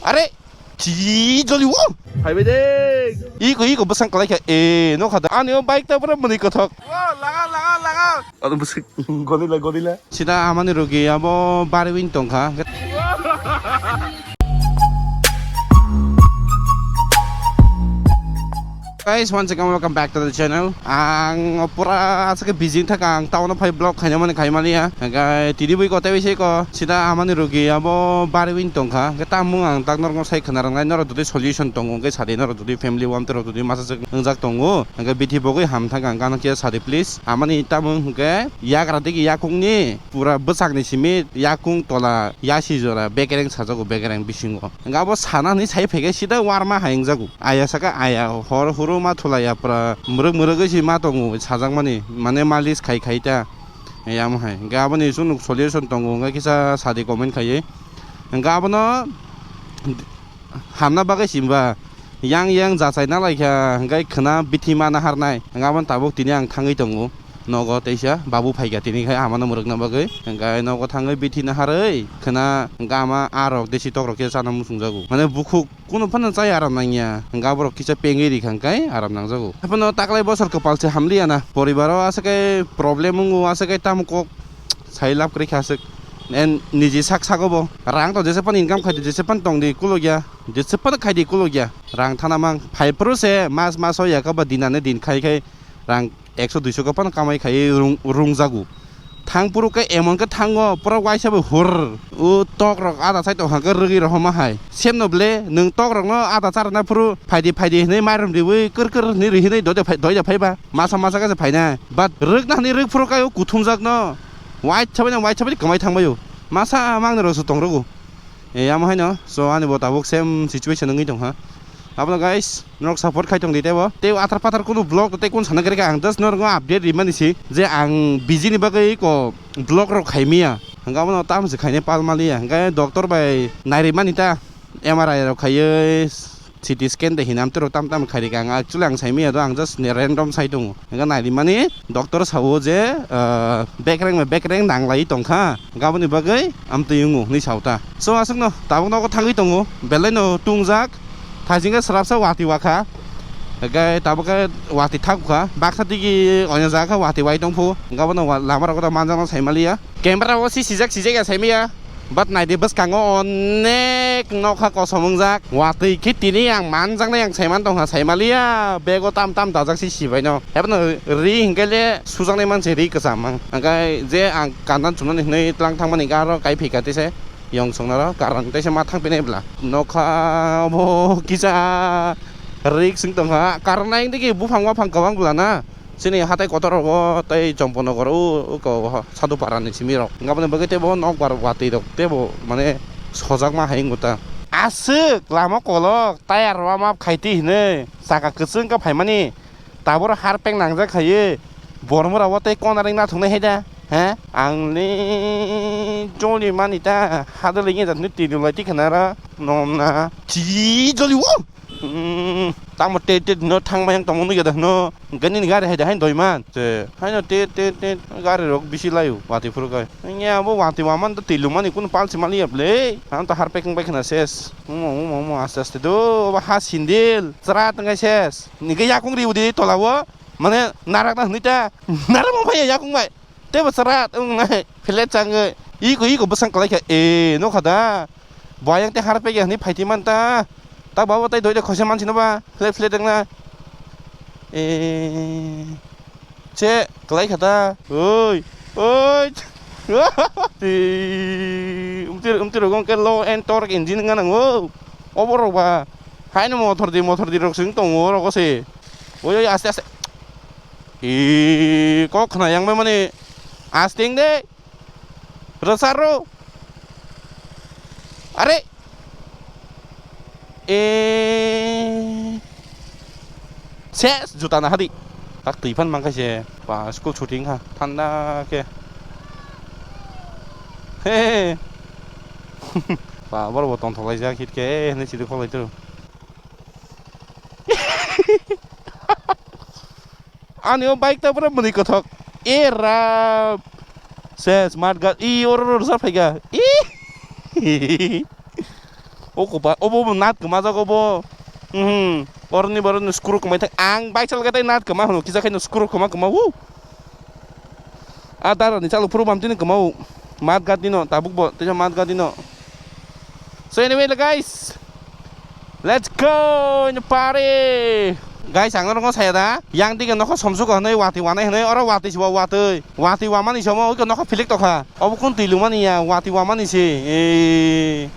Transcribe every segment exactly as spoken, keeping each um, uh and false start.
Are, chi joli wo. Phaibai de. Iko, iko bwsang kalai kha. E, no khada. Ani o bike ta pura mani kothok. Wo, laga, laga, laga. Ano bwsang gonila, gonila. Sida amani rogi abo bari wing tongkha. Guys, once again, welcome back to the channel. Ang pura asake busy thaka, ang town phai vlog khaina mani khai maliya. Hingke tini bui kote bisi ko sida amani rogi abo bari wing tongkha. Hingke tamung ang tak norok sai khna rangnai, norok jodi solution tongo hingke sadi, norok jodi family wam terok jodi masa jak wngjak tongo hingke bithi bogoi ham thaka ang gana kia sadi please. Amani tamung hingke yagra digi yakungni pura bwsakni simi yakung tola yasi jora bekereng sajago bekereng bisingo. Hingke abo sana hinui sai phaikhe sida warma hai wngjago. Aya saka aya hor horo ma thulaiya pura mwrwk mwrwgwi se ma tongo sajakmani, mane malis khai khai ta. Yamo hai. Hingke aboni chwng nuk solution tongo, hingke kisa sadi comment khaiwi. Hingke abono hamna bagwi simba yang yang jachai na laikha, hingke khwna bithi ma naharnai. Hingke aboni tabuk tini ang thangwi tongo. Nogo teisa babu phaikha tini khai amano mwrwkna bagwi. Hingke nogo thangwi bithi naharwi khwna gama arok desi tokrok khe chana muchungjago. Mane bukhuk kuno phano chai aram nangya. Hingke aborok kisa pengwi rikha hingke aram nangjago. Haphano taklai bosor kwpal se hamliya na. Poribaro aswk khe problem wngo, aswk khe tamo kok sai lab kwrwi kha aswk. En niji sak sago bo. Rang to jese phano income khaidi, jese phano tongdi kulukya. Jese phano khaidi kulukya. Rang thana mang. Phai phuru se mas mas o yakaba dinane din khai khai rang ekso duiso khe phano kamai khaiwi rung-, rungjago. Thang phuru khe emon khe thango, pura waisa bai hur. O tok rok ada side o hangkhe rwgwi rohorma hai. Semno ble, nwng tok rokno ada charwna phuru phaidi phaidi hinui mairum riui kwr kwr hinui ri hinui doida phai, doida phaiba. Masa masa khe se phainai. But rwkna hinui rwk phuru khe o kuthumjakno. Waisa bai no waisa bai kwmai thangbai o. Masa mangni rok se tong rwgo. E, amo haino, so ani bo tabuk same situation wngwi tongkha. Abono guys, norok support khai tongdi teibo. Tei athar pathar kunu vlog tei kunu sana kwrwi kha, ang just norokno update rimani si je ang busy ni bagwi ko vlog rok khaimia. Hingke abono tamo se khainai pal maliya. Hingke doctor bai nairimani ta M R I rok khaiwi C T scan de hinam tero tam tam khairika ang actually ang saimaya do ang just ne random sai tongo. Hingke nairimani doctor sao je, ah, bekreng bai bekreng nanglai tongkha. Hingke aboni bagwi amtwi wngo hinui sao ta. So aswkno tabuk nogo thangwi tongo. Belai no tungjak. Thaisingke swrapsa watwi wakha. Hingke tabuk khe watwi thakukha. Baksa digi onya jaga khe watwi wai tongphu. Hingke abono wa-, lama rogo manjakno saimaliya. Camera o si sijak sijak ya saimaya. But naidi bwskango onek nokha kosom wngjak. Watwi khe tini ang manjaknai ang saiman tongkha, saimaliya. Bego tam tam dajak si sibaino. Hebono ri hingke le sujaknai manse ri kwcham ang. Hingke je ang kandan chumnani hinui tlang thangmani garo kai phika tise. Yong songnaro karang tise ma thang pinai bla. Nokha bo kisa rik sing tongkha. Karang nai digi buphang waphang kwbang bla na. Chini hatai kotor rogo tei Chomponogor o, o ko, Sadhu Para ni simi rok. Hingke aboni bagwi teibo nokbar watwi rok teibo mane sojakma hai wngkha ta. Aswk lama kolok tayar warm up khaiti hinui saka kwchwng khe phaimani taboro harpek nangjak khaiwi bormora o tei kona ring nathoknai hai da he ang ni joli mani ta hadwlwi ngi jat ni tini lai tikha nara nom na chi joli o. Hmm, tamo te te no thang mayang tongmani gada no. Gani ni gari hai da hai doiman. Te, haino te, te, te, gari rok bisi layo, watwi phuru kai. Nya bo watwi waman to twi lumani kunu pal se maliya ble. Ang to harpek wng bai khna ses. Umo, umo, umo, aste, aste do, ba ha sindil, chwra tong kai ses. Nike yakung ri udi tola o, mane narak na hwnwi ta, narak mo phai yakung bai. Tei bo chwra wng nai, flat changwi. Iko, iko bwsang kwlai kha, e, nokha da. Bo ayang te harpek ya hwnwi phai twi man ta. Ta babo tei doi de khoisa mansi no ba, flat, flat wng na. E, che, kwlai kha ta. Oi, oi. Ti, umtir, umtir rok ke low end torque engine wng nang o. Obo rok ba. Haino motor di, motor di rok sing tongo o rogo se. Oi, oi, aste, aste. I, kok khna yang bai mani. Asting de. Rwchar ro. Are. E. Ses juta na hadi. Tak twi phan mang kha se. Ba school chuti wng kha. Thanda khe. He. Ba bor bo tong thok lai jak hit khe. Hne chidi khok lai tru. Ani o bike ta pura mwnwi kothok. E rap. Se smart ga i oro ro sa phaiga. I. O kopa, obo bo nat kwma jago bo. Mhm. Oroni boroni skru kwmai thang. Ang bai chal gatai nat kwma hwno kisa khaino skru kwma kwma wu. A dara ni chalo phuru bam tini kwma wu. Mat gat dino tabuk bo tisa mat gat dino. So anyway guys, let's go in the party. Guys, ang norok saya da. Yang dige nokho somsuk hwnwi wati wanai hwnwi oro wati siwa wati. Wati wamani somo oi nokho philik tokha. Obo kun twi lumani ya wati wamani se. Eh.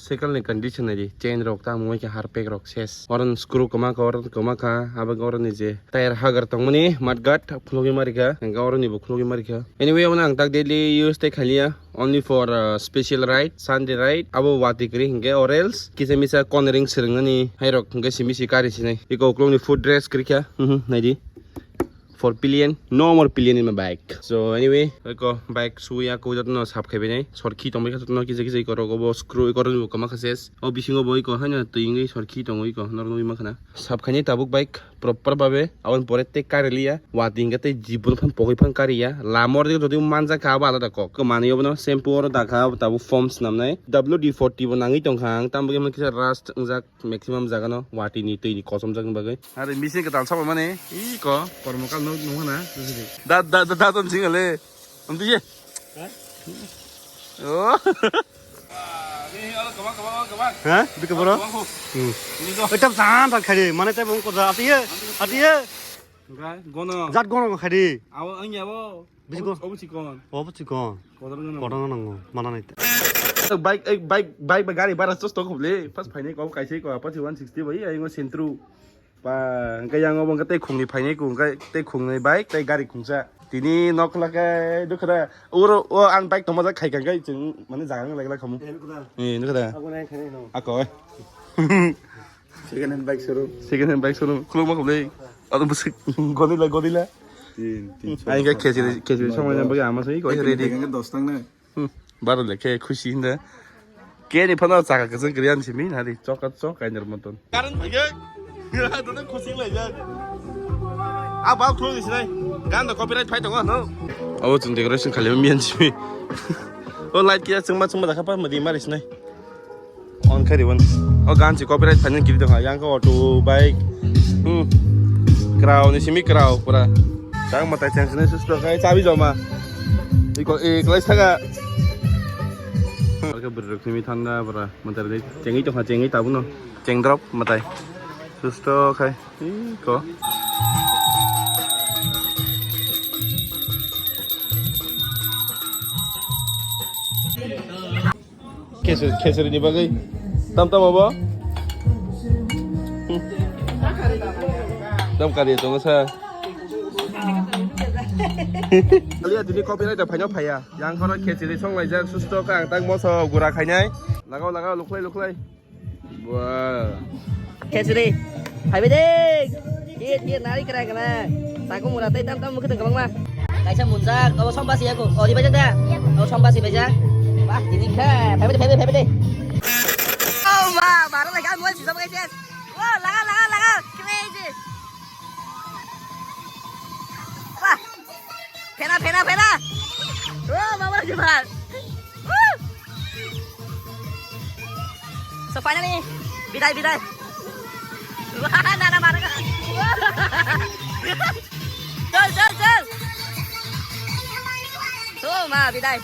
Cycle ni condition naidi, chain rok tamo khe harpek rok ses. Oron screw kwma kha, oron kwma kha, abag oron ni je tire hagar tongmani, mudguard khulogwi marikha, hingke oron ni bo khulogwi marikha. Anyway, omo ang tak daily use tei khaliya, only for, uh, special ride, Sunday ride, abo wati kwrwi hingke or else kisa misa cornering swrwngnani hairok hingke simi si kari sinai. Iko uklok ni foot rest kwrwikha, mhm, naidi. For pillion, no more pillion in my bike. So anyway, eko bike suya ko jotono sap khai bini. Sorki tongbai kha jotono kisa kisa iko rogo bo screw iko rogo kama kha ses. O bisingo bo iko haino twi wngwi sorki tongo iko norok nugwi mankha na. Sap khaini tabuk bike proper babe aboni pore tei kari liya. Wati hingke tei jibon phan pogwi phan kari ya. Lama oro jodi manjak kha abo alada kok. Ko manwi obono shampoo oro dakha abo tabuk foam swnamnai. W D forty bo nangwi tongkha ang tambo khe kisa rust wngjak. Maximum jaga no wati ni twi ni kosom jak ni bagwi. Are machine kwtal sabo mani. Ih ko, kormo kal no nung hana. Da, da, da, da, ton sing ale. Amti je. Ha? Oh. Ni ala kama, kama, kama. Ha? Bika boro? Kama ko. Hmm. Ni ko. Ekdam san tan khari. Mane te bong ko da. Ati ye. Ati ye. Enggak, gono. Jat gono khari. Awo, ang ya, awo. Bisi go-, obo chikon. Obo chikon. Kotor gwnang. Kotor gwnang, mana nai. Bike, eh, bike, bike ba gari bara sos tong khuble. Pas phainai kok kaisa ko Apache one sixty bai, ai ngo Sentru. Pa, engke yang obo engke tei khungni phainai ku, engke tei khungni bike, tei gari khungsa. Tini nok lake dukha da. Uro, o ang bike tongma jak khai kang kai chwng mane jaga nang lai lai khamu. Eh, nukha da. Eh, nukha da. Ako nai khainai no. Ako, eh. Second hand bike showroom. Second hand bike showroom. Khulukma khublai. Ado bwswk godila, godila. Tin, tin, Ai, hingke chor, khechiri, chor, khechiri chor, songmani chor. Bagwi ama simi koi Ekni ready. Hingke dos tang na. Hmm, baro le khe khusi hinda. Keni phano chaka kwchwng kwrwi ani simi nari choka chok kainor moton. Karon phaiye. Dono khusi lai jak. A bak thung sinai. Gan da copyright phai tongo no. Abo chwng decoration khali miyan simi. O light kiya chwngma chwngma dakha pa madi mari sinai. On kari wan. O gan si copyright phainai kiri tongkha. Yang ko auto, bike. Hmm. Krao ni simi krao pura. Tang matai chang sini susto kai chabi joma. Iko, eh, klai saga. Harga berrok simi thanda pura. Matai dei. Chengi tongkha, chengi tabuno. Cheng drop matai. Susto kai. Iko. Khesur, khesur ni bagwi. Tam tam abo? Hmm. Tam kari tongo sa. Aliya tini copyright da phaino phaiya. Yang khoro khesur ni song laijak susto ka ang tak moso gura khainai. Lagao lagao luklai luklai. Wah. Khesuri. Phaibai de. Kit, kit, nari krai kana. Saku mura tei tam tam mukhe tong kabang ma. Kaisa munjak, abo sombasi yaku. Oh, di baja da. Oh, sombasi baja. Wah, tini kha. Phaibai de, phaibai, phaibai de. Oh, ma, baro lagi mobile sisa pakai ses. Wah, laga, laga, laga. Crazy. Wah. Phena, phena, phena. Oh, mama lagi bhal. Woo. So finally, bidai, bidai. Wah, nana mana ka. Chal, chal, chal. Oh, ma, bidai.